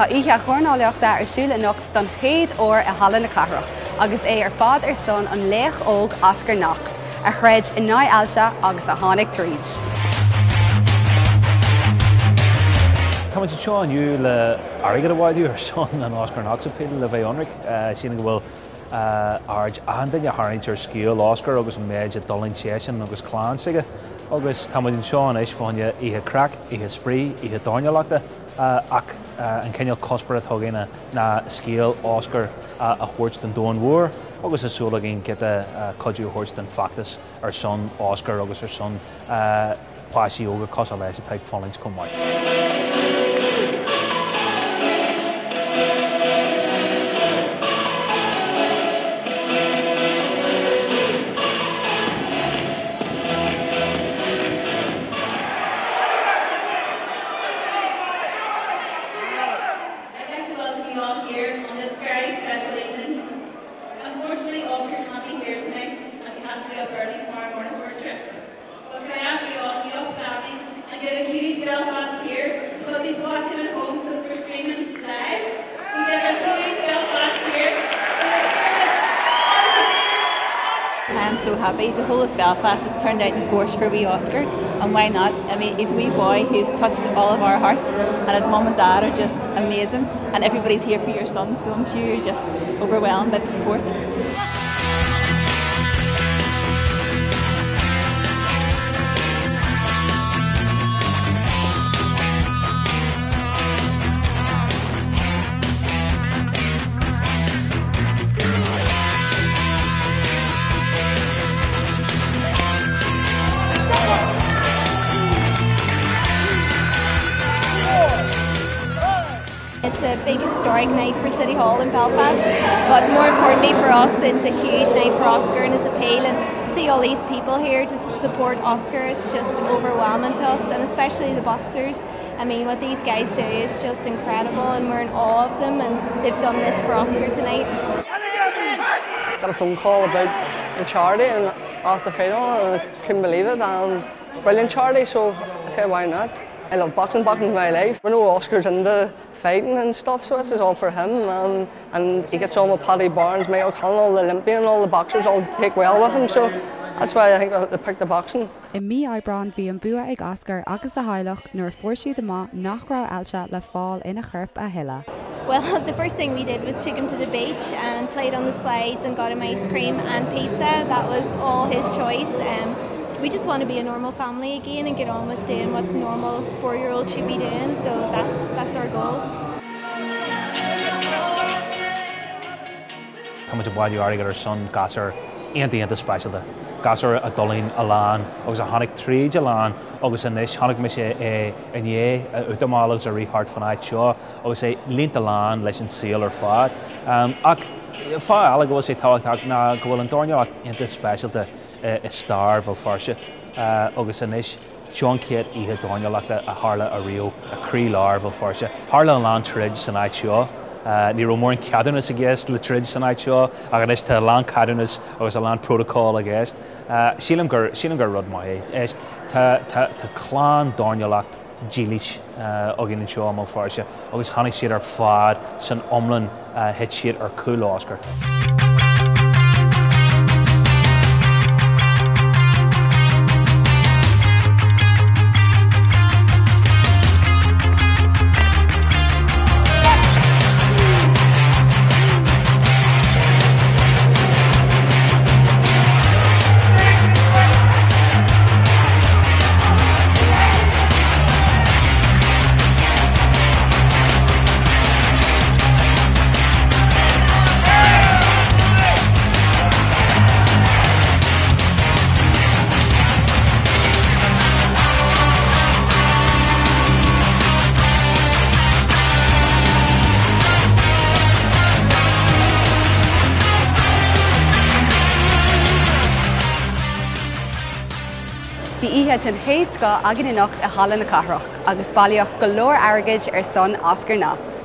Tá oíche dhornálaíochta ar siúl anocht don chéad uair i Halla na Cathrach agus é ar fad ar son an laoch óg Oscar Knox, a throid in aghaidh ailse agus a tháinig tríd. Táimid anseo inniu le airgead a bhailiú ar son an Oscar Knox Appeal le bheith ionraic. Sílim go bhfuil aird achan duine a tharraingt ar scéal Oscar agus an méid a d'fhulaing seisean agus clann s'aige. Agus táimid anseo anois fá choinne oíche craic, oíche spraoi, oíche dornálaíochta ach an cineál cuspóir atá againn ná scéal Oscar a thabhairt don domhan mhór agus tá súil againn giota cuidiú a thabhairt don feachtas ar son Oscar agus ar son páistí óga cosúil leis atá ag fulaingt chomh maith. I'd like to welcome you all here on this very special evening. Unfortunately, Oscar can't be here tonight as he has to be up early tomorrow morning for a trip. But can I ask you all to be upstanding and give a huge Belfast cheer because he's watching at home because we're streaming live. So give a huge Belfast cheer. I'm so happy. The whole of Belfast has turned out in force for wee Oscar, and why not? I mean, he's a wee boy who's touched all of our hearts, and his mum and dad are just amazing, and everybody's here for your son, so I'm sure you're just overwhelmed by the support. It's a big historic night for City Hall in Belfast, but more importantly for us, it's a huge night for Oscar and his appeal and to see all these people here to support Oscar, it's just overwhelming to us and especially the boxers. I mean, what these guys do is just incredible and we're in awe of them and they've done this for Oscar tonight. Got a phone call about the charity and asked the fight on and I couldn't believe it. Um, it's a brilliant charity, so I said why not? I love boxing, boxing's my life. We know Oscar's into fighting and stuff, so this is all for him. Um, and he gets on with Paddy Barnes, Michael Conlan, all the Olympian, all the boxers all take well with him, so that's why I think they picked the boxing. I mí Aibreáin bhí an bua ag Oscar agus a theaghlach nuair a fuair siad amach nach raibh ailse le fáil ina chorp a thuilleadh. Well, the first thing we did was took him to the beach and played on the slides and got him ice cream and pizza. That was all his choice. Um, we just want to be a normal family again and get on with doing what normal four-year-olds should be doing. So that's, that's our goal. Táimid ag bailiú airgid ar son gasúr iontach iontach speisialta, gasúr a d'fhulaing a lán agus a tháinig tríd a lán agus anois chonaic mise é inné ag útamáil agus ag rith thart fan áit seo agus é líonta lán leis an saol ar fad. Ach fáth eile go bhfuil sé tábhachtach ná go bhfuil an dornálaíocht iontach speisialta i stair Bhéal Feirste agus anois seo an chéad oíche dornálaíochta a tharla ariamh i gcroílár Bhéal Feirste. Tharla a lán troid san áit seo. Ní raibh mórán ceadúnas i gceist le troid san áit seo ach anois tá a lán ceadúnas agus a lán protocol i gceist. Sílim gur, sílim gur rud maith é. Éist, tá, tá, tá clann dornálaíocht dílis againn anseo i mBéal Feirste agus tháinig siad ar fad san iomlán, thit siad ar chúl Oscar. Bhí oíche den chéad scoth againn anocht i Halla na Cathrach agus bailíodh go leor airgid ar son Oscar Knox.